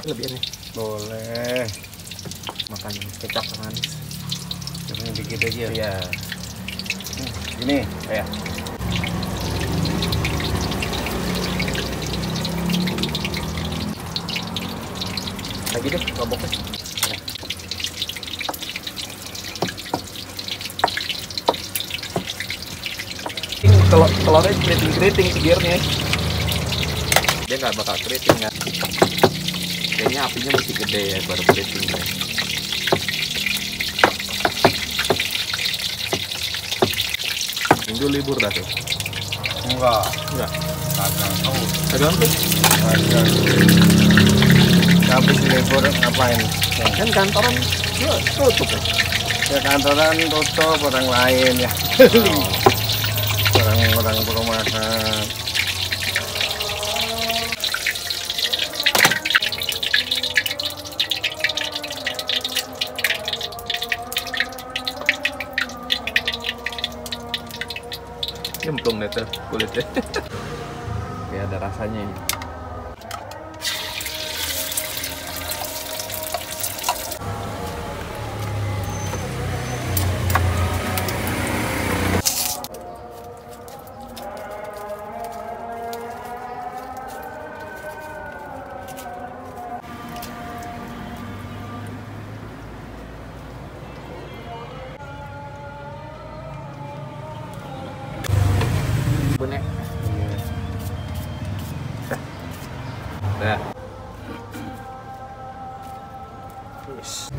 lebih enak. Boleh. Makan kecap manis. Ini dikit aja. Iya. Ini. Ya. Lagi deh, lomboknya. Kalau telurnya keriting segernya, dia nggak bakal keriting kan? Kayaknya apinya mesti gede ya baru keriting ya. Minggu libur dah tuh? Enggak. Kagak. Oh, Kagak tuh? kagak. Habis libur ngapain? Kan kantoran tutup ya. Ya kantoran tutup, orang lain ya. Orang-orang perumahan. Nyemplung deh tuh kulitnya. Ya ada rasanya ini. Benek. Dah. Yes.